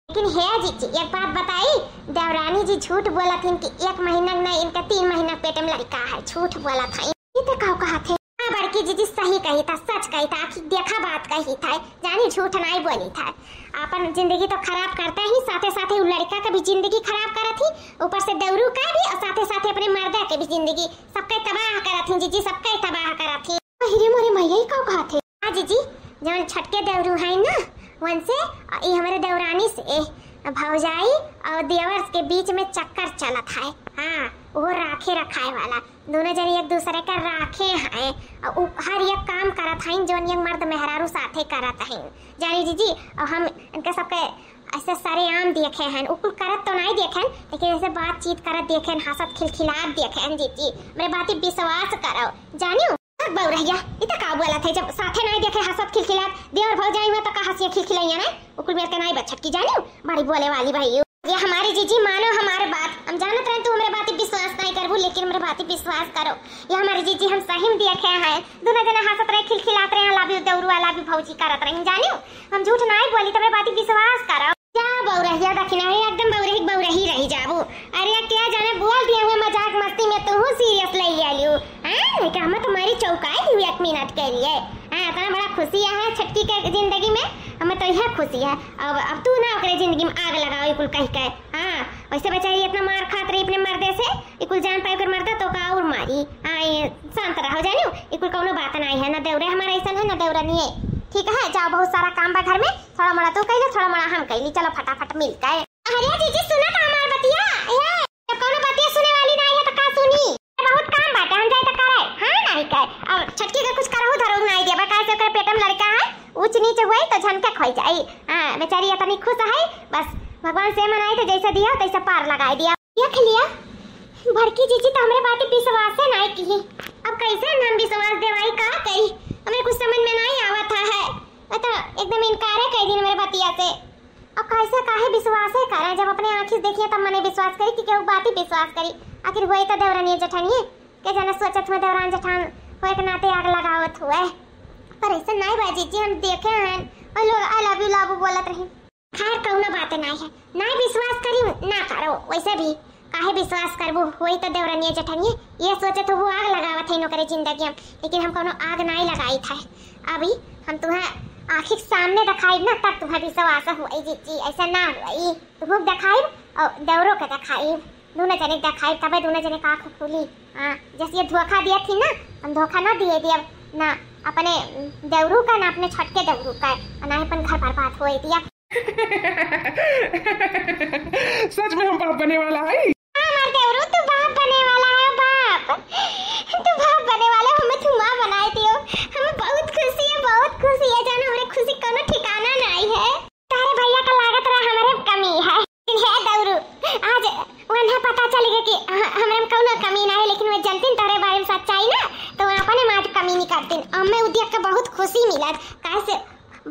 लेकिन हे जीजी, एक बात बताई, देवरानी जी झूठ बोलत हईन कि एक महीना के नाई, इनका तीन महीना पेट में लड़का है, झूठ बोलत हईन। ई ते का कहत है? हाँ बड़की जीजी, सही कही था, सच कही था, आखिर देखा बात कही था, जानी झूठ नाई बोली था। अपन जिंदगी तो खराब करते ही, साथे साथे उ लड़का के भी जिंदगी खराब करत ही, ऊपर से देवरू का भी और साथे साथे अपने मर्दा के भी जिंदगी सबके तबाह करत ही जीजी, सबके तबाह करत ही। अरे मोरे मैया, ई का कहत है? हाँ जीजी, जौन छोटके देवरू है ना, उनसे, ई हमरे देवरानी से, भौजाई और देवर के बीच में चक्कर चलत है। हाँ, वो राखे रखाए वाला, दोनों जने एक दूसरे का राखे हैं और उ हर एक काम करत हैं जौन एक मर्द मेहरारू साथे करत हैं। जानी जीजी, और हम इनका सबके ऐसे सरेआम देखे हैं, उ कुल करत तो नाई देखे हैं, लेकिन ऐसे बातचीत करत देखे हैं, हंसत खिलखिलात देखे हैं जीजी, मेरे बात पे विश्वास करो, जानियो। अब बउरहिया, इ त का बोलत है, जब साथे नाई देखे हंसत खिलखिलात, देवर भौजाई हुआ तो का हंसिया खिलखिलैया नाई, उ कुल मेरे के नाई बा छोटकी, जानियो, बड़ी बोले वाली भइयो। ये हमारी जीजी, मानो हमारे बात। हम जानत रहन तू हमरे बात पे विश्वास नाई करबू, लेकिन हमरे बात पे विश्वास करो। ये हमारी जीजी, हम सही में देखे हैं, दोनों जना हंसत रहे, खिलखिलात रहे, "I love you देवरू, I love you भौजी" करत रही, जानियो। हम झूठ नाई बोली, तबरे बात पे विश्वास करो। क्या बउरहिया दखिना है, एकदम बउरही बउरही रही जाबू। अरे क्या जाने बोल दिया हुआ मजाक मस्ती में, तू serious ले लियो। हाँ, लेकिन हमें तुम्हारी चौंकाई दी हुई एक मिनट के लिए। हाँ, इतना बड़ा खुशी है छोटकी के जिंदगी में, हमें तो यह खुशी है। अब, अब तू ना ओकरे जिंदगी में आग लगाओ, ई कुल कह के। हाँ, वैसे बेचारी इतना मार खात रही अपने मर्दे से, ई कुल जान पाए ओकर मर्दा तो का और मारी। हाँ, ये शांत रहो, जानियो, ई कुल कौनो बात नाहीं है, ना देवरे हमारा ऐसन है, ना देवरनिये। ठीक है, जाओ, बहुत सारा काम बा घर में, थोड़ा मोड़ा तू कैले, थोड़ा मोड़ा हम कैली, चलो फटाफट मिल के। अरे जीजी, सुना तो हमार बतिया, ए, जब कौनो बतिया सुने वाली नाहीं है तो का सुनी? बहुत काम बाटे, हम जाए तो करे, हाँ नाहीं करे। अब छोटकी के कुछ करहु धरहु नाहीं देबा, काहे से ओकरे पेट में लड़का है, ऊंच नीच हुई तो झनके खोई जाई। हाँ, बेचारी इतनी खुश है, बस भगवान से मनाई तो जैसे दिया तैसे पार लगाई दिया। देख लिया, बड़की जीजी तो हमरे बात पे विश्वास है नाहीं की। अब कैसे हम विश्वास देवाई, का करी, हमें कुछ समझ में नाहीं आवत है। मैं तो एकदम इनकार है कई दिन हमरे बतिया से। अब कैसे काहे विश्वास है करा, जब अपने आँखी से देखिए तब मने विश्वास करी कि केहू बात ही विश्वास करी। आखिर हुई तो देवरनिये जेठनिये, के जाने सोचत हुए देवरान जेठान होए के नाते आग लगावत हुए। पर ऐसा नाहीं बा जीजी, हम देखे हैं और लोग I love you love बोलत रही। खैर, कौनो बात नाहीं है, नाहीं विश्वास करी, ना करो। वैसे भी काहे विश्वास करबू, होई तो देवरनिये जेठनिये, ये सोचत हो वो आग लगावत है नौकरे जिंदगी में, लेकिन हम कौनो आग नाहीं लगाई था। अभी हम तुम्हें आँखी के सामने दिखाई ना, तब तुम्हें विश्वास हुई जीजी, ऐसा ना हुई। तुहूँ के देखाइब और देवरो के देखाइब, दोनों जने के देखाइब, तबे दोनों जने का आँख खुली। हाँ, जैसे ये धोखा दिया थी ना, हम धोखा ना दिए दिया ना अपने देवरू का, ना अपने छोटके देवरू का, और ना ही अपन घर बर्बाद होए दिया। सच में हम बाप बने वाला है। हाँ, हमार देवरू, तू बाप बने वाला है, बाप। तू बाप बने वाला है, हमें तू माँ बनाए दियो। हमें बहुत खुशी है, बहुत खुशी है, जानो हमरे खुशी कोनो ठिकाना नाहीं है। तारे भैया का लागत रहा हमरे में कमी है। हे दौरू, आज उन्हें पता चल गया कि ह-, हमरे में कौनो कमी ना है, लेकिन वे जनतीन तोहरे बारे में सच्चाई ना, तो वो अपने माँ के कमी निकालतीन। हमें उ देख के बहुत खुशी मिलत, काहे से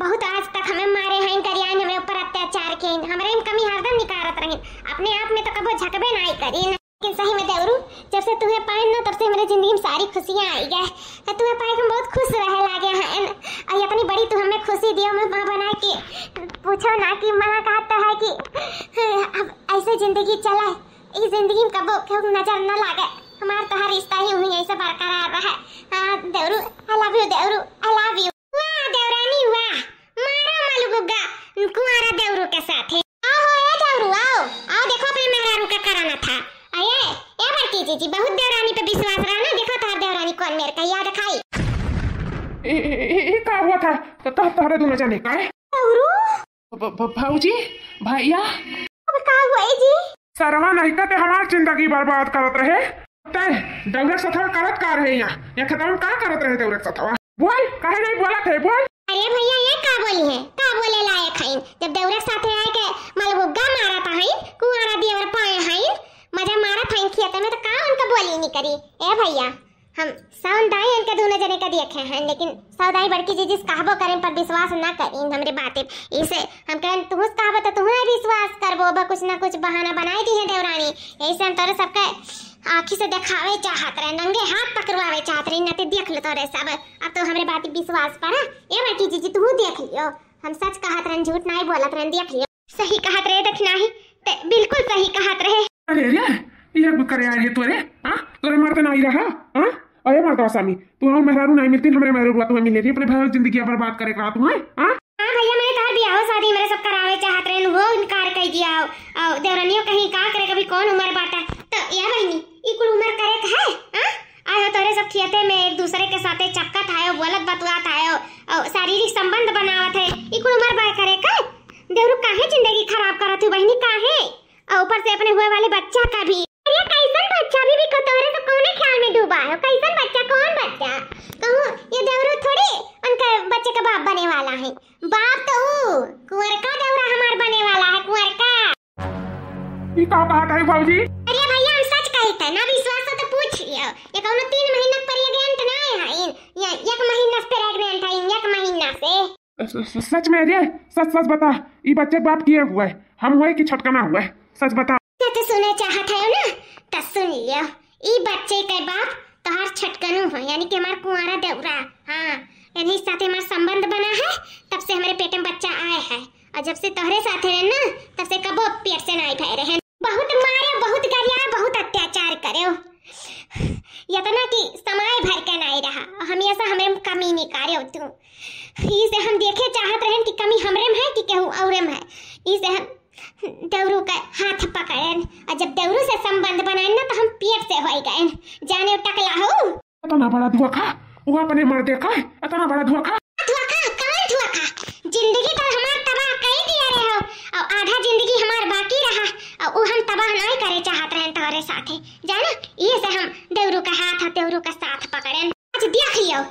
बहुत आज तक हमें मारे हैं, गरियान हमरे ऊपर अत्याचार के हैं, हमरे में कमी हरदम निकारत रही, अपने आप में तो कबो झकबे ना करी। लेकिन सही में देवरू, जब से तुम्हें पाए ना, तब से हमारे जिंदगी में सारी खुशियाँ आई गए। मैं तुम्हें पाए के हम बहुत खुश रहे लागे हैं। और इतनी बड़ी तू हमें खुशी दियो, मैं माँ बना के पूछो ना कि माँ कहा तो है कि अब ऐसे जिंदगी चला, इस जिंदगी में कबो केहू नजर न लागे। हमार तोहार रिश्ता ही हुई ऐसे बरकरार रहे। हाँ देवरू, I love you देवरू, I love you। वाह देवरानी वाह, मारा मलगुग्गा कुंवारा देवरू के साथ है। आओ हो ए देवरू, आओ, आओ देखो अपने मेहरारू का कराना था। अये, ए बड़की जीजी, बहुत देवरानी पे विश्वास रहा ना, देखो तोहार देवरानी कौन मेर का याद खाई। ए, ए, ए, ए, का हुआ था? तो, तो तोहरे दोनों जने का है? देवरू? भ-, भ-, भौजी, भैया। अब का हुआ है जी? सरवा नहीं कहते हमार जिंदगी बर्बाद करत रहे। तै दौरा सथवा करत का रहे यहाँ? यहाँ खेतवा में का करत रहे दौरा सथवा? बोल, काहे नहीं बोलत है, बोल। अरे भैया, ये का बोली है? का बोले लायक है? जब दौरा साथे आए के मलगुग्गा मारत है, कुंवारा देवर पाए है, मजा मारत है खेत में, तो का उनका बोली नहीं करी? ए भैया, हम सौदाई इनके दोनों जने का देखे हैं, लेकिन सौदाई बड़की जीजी से कहबो करें पर विश्वास ना करीन हमरे बाते। इसे हम कहें तुहू से कहबो तो तुहू ना विश्वास करबो, अब कुछ ना कुछ बहाना बनाई दी है देवरानी। यही से हम तोरे सबके आँखी से देखावे चाहत रहे, नंगे हाथ पकड़वावे चाहत रहे, नाते देख लो तोरे सब। अब तो हमरे बात विश्वास पड़ा। ए बड़की जीजी तुहू देख लियो, हम सच कहत रहन, झूठ नाहीं बोलत रहन, देख लियो। सही कहत रहे दखिनाही, ते बिल्कुल सही कहत रहे। अरे रे, ये गुद करे आई है तोरे, हाँ? तोरे मर्द नाहीं रहा, हाँ? अरे मर्दवा स्वामी, तू और मेहरारू नाहीं मिलती, हमरे मेहरारू तुम्हें मिले रही, अपने भाई जिंदगी बर्बाद करे का तू, हाँ? हाँ भैया, मैंने तोहर बियाहो शादी मेरे सब करावे चाहत रहे, वो इनकार कर दिया। और, और देवरनियो कहीं का करे, कभी कौन उम्र बाटा, तो या बहनी, ई कुल उम्र करे का है, हाँ? आयो तोरे सब खियते में एक दूसरे के साथे चक्कत आयो, बोलत बतुआत आयो, और शारीरिक संबंध बनावत है, ई कुल उम्र बाय करे का? देवरू काहे जिंदगी खराब करत हूँ बहनी, काहे? और ऊपर से अपने हुए वाले बच्चा का भी। अरे कैसन बच्चा, अभी भी को तोरे सब कौने ख्याल में डूबा है, कैसन बच्चा, कौन बच्चा? कहूँ ये देवरू थोड़ी उनके बच्चे का बाप बने वाला है, बाप तो ऊ कुंवर का देवरा हमार बने वाला है, कुंवर का। ई का कहत है भौजी? अरे भैया, हम सच कही थे, ना विश्वास हो तो पूछ लियो। ये कौनो तीन महीना pregnant ना है, ये एक महीना से pregnant है, एक महीना से। स-, स-, सच में रे, सच सच बता, ई बच्चे के बाप किए हुआ है, हम हुए कि छटकना हुआ है, सच बता। तो सुने चाहत है ना, तो सुन लियो, ई बच्चे के बाप तोहार छटकनू है, यानी कि हमार कुंवारा देवरा। हाँ, इन्हीं साथे हमार संबंध बना है, तब से हमरे पेट में बच्चा आए है। और जब से तोहरे साथे रहे ना, तब से कबो पेट से नाहीं भय रहे। बहुत मारे, बहुत गरिया, बहुत अत्याचार करे। इतना कि समय भर के नाहीं रहा। हमेशा हमरे में कमी निकारे तू। इसे हम देखे चाहत रहन कि कमी हमरे में है कि केहू औरे में है। इसे हम देवरू के हाथ पकड़ेन, और जब देवरू से संबंध बनाएन ना, तो हम पेट से होई गएन। जाने टकला हो। इतना बड़ा धोखा, वो अपने मर्दे का, इतना बड़ा धोखा। धोखा? कौन धोखा? जिंदगी तो हमार तबाह कई दिया रहे हो, और आधा जिंदगी हमार बाकी रहा, और वो हम तबाह नहीं करे चाहत रहे तोहरे साथे, जाना? ये से हम देवरू का हाथ और देवरू का साथ पकड़ेन। आज देख लियो,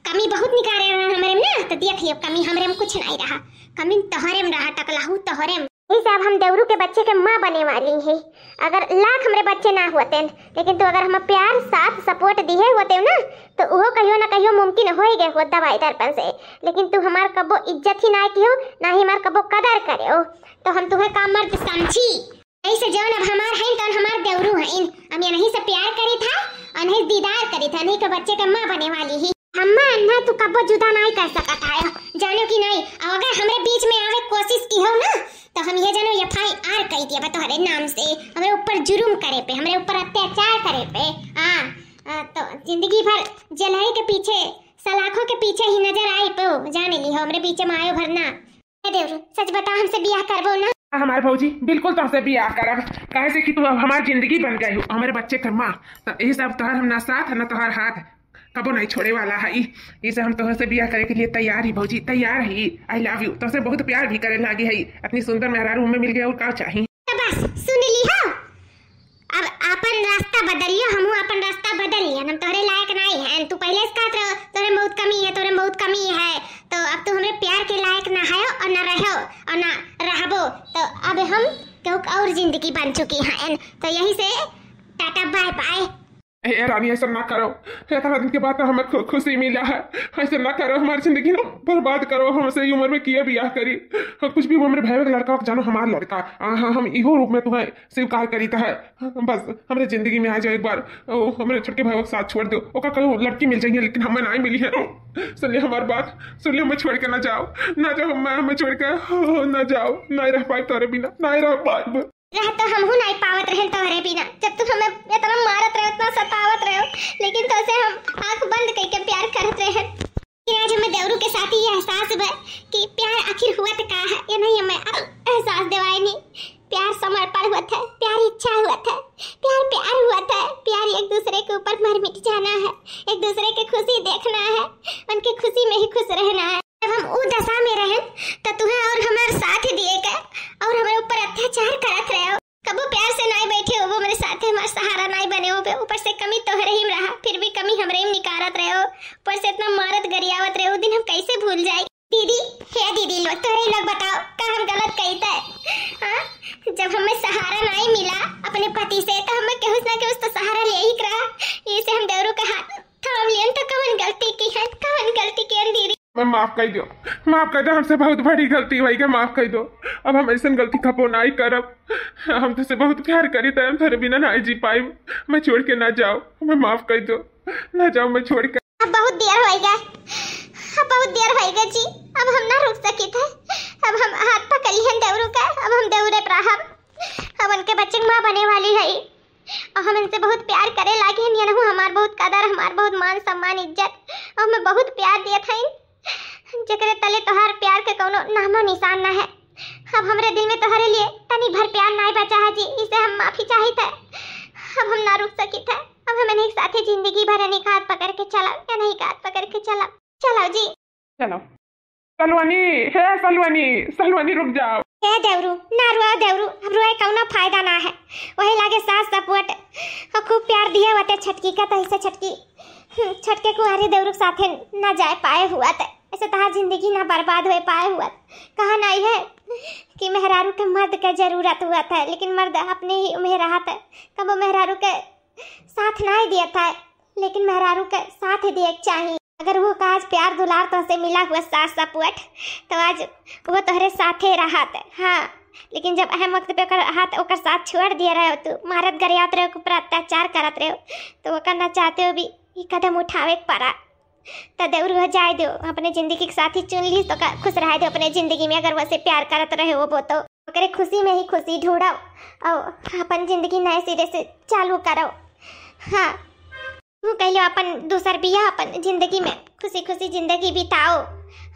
कमी बहुत निकारे रहे हमरे में ना, तो देख लियो, कमी हमरे में कुछ नहीं रहा, कमी तोहरे में रहा, टकलाहू तोहरे में। यही से अब हम देवरू के बच्चे के माँ बने वाली है। अगर लाख हमरे बच्चे ना होते, लेकिन तू अगर हम प्यार, साथ, support दिए होते ना, तो वो कहियो ना कहियो मुमकिन हो ही गए हो दवाई दर्पण से। लेकिन तू हमार कबो इज्जत ही ना कियो, ना ही हमार कबो कदर करे हो, तो हम तुम्हें का मर्द समझी? ऐसे जौन अब हमार हईन, तौन हमार देवरू हईन। हम ये नहीं से प्यार करी था और नहीं दीदार करी था, नहीं के बच्चे के माँ बने वाली ही। अम्मा, अन्ना तू कब्बो जुदा नहीं कर सकत है, जानो कि नहीं? और अगर हमरे बीच में आवे कोशिश की हो ना, तो हम ये जानो FIR कई दिया बा तोहरे नाम से, हमरे ऊपर जुर्म करे पे, हमरे ऊपर अत्याचार करे पे। हाँ, आ, तो जिंदगी भर जेलहरी के पीछे, सलाखों के पीछे ही नजर आए पे, जाने ली हो, हमरे बीच में आयो भरना। ए देवरू, सच बता, हमसे बियाह करबो ना? हाँ, हमार भौजी, बिल्कुल तोहसे बियाह करब, काहे से कि तू अब हमार जिंदगी बन गई हो, हमारे बच्चे के माँ। तो यही सब तोहर हम ना साथ, ना तोहर हाथ, कबो नहीं छोड़े वाला है। इसे हम तोहसे बियाह करे के लिए तैयार ही भौजी, तैयार ही। I love you। तोहसे बहुत प्यार भी करे लागी है। इतनी सुंदर मेहरारू हमें मिल गया, और का चाही? तो बस, सुन ली हो? अब आपन रास्ता बदल लियो, हमहू आपन रास्ता बदल लियो। हम तोहरे लायक नहीं हैं। तू पहले से कहत रहो, "तोरे में बहुत कमी है, तोरे में बहुत कमी है।" तो अब तू हमरे प्यार के लायक ना हयो और ना रहो और ना रहबो। तो अब हम केहू के और जिंदगी बन चुकी हैं। तो यही से टाटा बाय बाय। ए, ए रानी, ऐसा ना करो। इतना दिन के बाद तो हमें खु-, खुशी मिला है। ऐसा ना करो, हमारी जिंदगी ना बर्बाद करो। हमसे ये उम्र में किए बियाह करी। हाँ, कुछ भी वो हमरे भाई का लड़का हो, जानो हमार लड़का। हाँ, हाँ, हम इहो रूप में तुम्हें स्वीकार करी है। बस हमरे जिंदगी में आ जाओ एक बार, ओ, हमरे छोटके भाई के साथ छोड़ दो। ओका कहो लड़की मिल जाएगी, लेकिन हमें नहीं मिली है। सुन ले हमार बात, सुन ले, हमें छोड़ के ना जाओ, ना जाओ, हमें, हमें छोड़ के, हो, हो, ना जाओ, ना रह पाए तोरे बिना, ना रह पाए। रह तो हमहू नहीं पावत रहन तोहरे बिना, जब तू हमें इतना मारत रहे, इतना सतावत रहे, लेकिन तोसे हम आँख बंद करके प्यार करत रहन। आज हमें देवरू के साथ ही एहसास हुआ कि प्यार आखिर हुआ तो का है, ये नहीं हमें अब एहसास दिवाए नहीं। प्यार समर्पण हुआ था, प्यार इच्छा हुआ था, प्यार प्यार हुआ था। प्यार एक दूसरे के ऊपर मर मिट जाना है, एक दूसरे के खुशी देखना है, उनके खुशी में ही खुश रहना है। जब हम ऊ दशा में रहन, तो तुहें और हमार साथ दिए के और हमारे ऊपर अत्याचार करत रहे हो। कबो प्यार से नाई बैठे हो, वो मेरे साथ हमार सहारा नाई बने हो बे। ऊपर से कमी तोहरे ही में रहा, फिर भी कमी हमरे ही में निकारत रहे हो। ऊपर से इतना मारत गरियावत रहे हो, दिन हम कैसे भूल जाए? दीदी, हे दीदी लोग, तोहरे लोग बताओ, का हम गलत कही थे? हाँ, जब हमें सहारा नाई मिला अपने पति से, तो हमें केहू ना केहू तो सहारा ले ही रहा। ये से हम देवरू का हाथ थाम लियन, तो कवन गलती की है, कवन गलती की है दीदी? मैं माफ कर दो, माफ कर दो, हमसे बहुत बड़ी गलती हुई है, माफ कर दो। अब हम ऐसन गलती कबो नाई करब। हम तुझसे बहुत प्यार करी, तो हम तोरे बिना नाई जी पाई। मैं छोड़ के ना जाओ, मैं माफ कर दो, ना जाओ, मैं छोड़ के। अब बहुत देर होइगा, अब बहुत देर होइगा जी, अब हम ना रुक सकित है। अब हम हाथ पकड़ लिहन देवरू का, अब हम देवरे पर रहब। अब उनके बच्चे के माँ बने वाली है, और हम इनसे बहुत प्यार करे लागे हैं। ये नहु हमार बहुत कदर, हमार बहुत मान सम्मान इज्जत, और हमें बहुत प्यार दिए थे। जेकरे तले तोहार प्यार के कौनो नामो निशान ना है। अब हमरे दिल में तोहरे लिए तनी भर प्यार नाई बचा है जी, इसे हम माफी चाहित है। अब हम ना रुक सकित है, अब हम इन्हीं के साथे जिंदगी भर इन्हीं का हाथ पकड़ के चलब, इन्हीं का हाथ पकड़ के चलब। चलो जी। चलो। सलवनी, हे सलवनी, सलवनी रुक जाओ। हे देवरू, ना रुआ देवरू, अब रुए कौनो फायदा ना है। वही लागे सास सपोर्ट, और खूब प्यार दिए होते छटकी का, तो इसे छटकी, हम्म, छटके कुंवारी देवरू के साथे ना जाए पाए हुआ था। ऐसे तहार जिंदगी ना बर्बाद होए पाए हुआ। कहा नाई है कि मेहरारू के मर्द के जरूरत हुआ था, लेकिन मर्द अपने ही में रहत है, कबो मेहरारू के साथ नाई दिया था, लेकिन मेहरारू के साथ दिए के चाही। अगर वो का आज प्यार दुलार तोहसे मिला हुआ सास सपोर्ट, तो आज वो तोहरे साथे रहत। हाँ, लेकिन जब अहम वक्त पे ओकर हाथ, ओकर साथ छोड़ दिए रहे हो, तू मारत गरियात रहे हो, ऊपर अत्याचार करत रहे हो, तो ओकर ना चाहते हो भी ये कदम उठावे के पड़ा। त देउर हो जाए दो, अपने जिंदगी के साथी चुन ली तो का खुश रहे दो अपने जिंदगी में। अगर वैसे प्यार करत रहे हो वो तो ओकरे खुशी में ही खुशी ढूंढो और अपन जिंदगी नए सिरे से चालू करो। हाँ, तू कह लो अपन दूसर बियाह, अपन जिंदगी में खुशी खुशी जिंदगी बिताओ।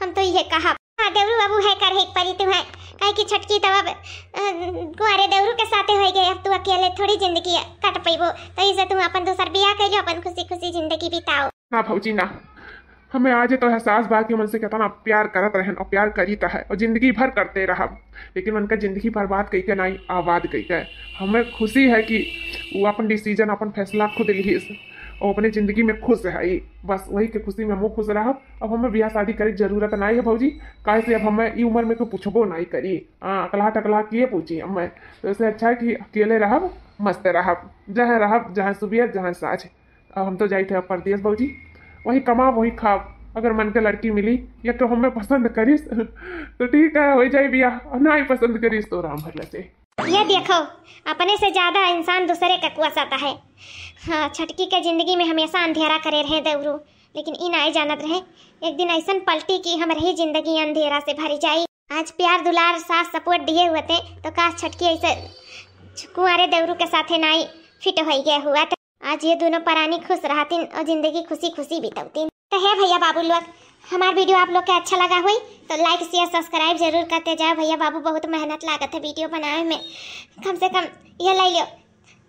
हम तो ये कहा हाँ देवरू, अब उहे करही के परी तुहैं, काहे कि छोटकी तब अब, अ, कुंवारे देवरू के साथे होइ गए, अब तू अकेले थोड़ी जिंदगी कट पइबो, तो इसे तू अपन दूसर बियाह कइ लियो, अपन खुशी खुशी जिंदगी बिताओ। ना भौजी ना, हमें आज तो एहसास बा कि हमन से कितना प्यार करत रहन और प्यार करीत है और जिंदगी भर करते रहब, लेकिन उनका जिंदगी बर्बाद कइके नाई, आबाद कइके। हमें खुशी है कि वो अपन डिसीजन, अपन फैसला खुद लिहिस और अपने जिंदगी में खुश है, बस वही के खुशी में हम खुश रहब। अब हमें बियाह शादी करे के जरूरत नाई है भौजी, काहे से अब हमें ई उम्र में कोई पूछबो नाई करी। हाँ, अकलहा टकलहा किए पूछी हमें, तो इससे अच्छा है कि अकेले रहब, मस्त रहब, जहाँ रहब, जहाँ सुबह, जहाँ साँझ। अब हम तो जाइत है अब परदेस भौजी, वही कमाब, वही खाब। अगर मन के लड़की मिली या तो हमें पसंद करिस तो ठीक है, होइ जाई बियाह, और नाई पसंद करिस तो राम भरला से। ये देखो, अपने से ज्यादा इंसान दूसरे का कोसत है। हाँ, छोटकी के जिंदगी में हमेशा अंधेरा करे रहे देवरू, लेकिन ई नाई जानत रहे एक दिन ऐसन पलटी कि हमरे ही जिंदगी अंधेरा से भरी जाई। आज प्यार दुलार सास सपोर्ट दिए हुए थे तो काश छोटकी ऐसे कुंवारे देवरू के साथे नाई फिट होइ गए हुआ। आज ये दोनों परानी खुश रहतिन और जिंदगी खुशी खुशी बितौतिन। तो हे भैया बाबू लोग, हमार वीडियो आप लोग के अच्छा लगा होई तो लाइक शेयर सब्सक्राइब जरूर करते जाओ। भैया बाबू बहुत मेहनत लागत है वीडियो बनावे में, कम से कम ये ले लो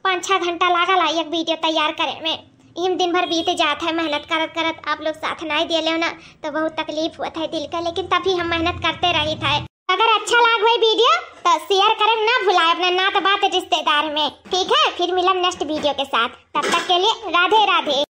पाँच छः घंटा लागल है एक वीडियो तैयार करे में। इम दिन भर बीत जात है मेहनत करत करत, आप लोग साथ नाई दिए लेव ना तो बहुत तकलीफ होत है दिल का, लेकिन तभी हम मेहनत करते रहित है। अगर अच्छा लाग होई वीडियो तो शेयर करे ना भुलाए अपना नात बात रिश्तेदार में, ठीक है? फिर मिलब नेक्स्ट वीडियो के साथ, तब तक के लिए राधे राधे।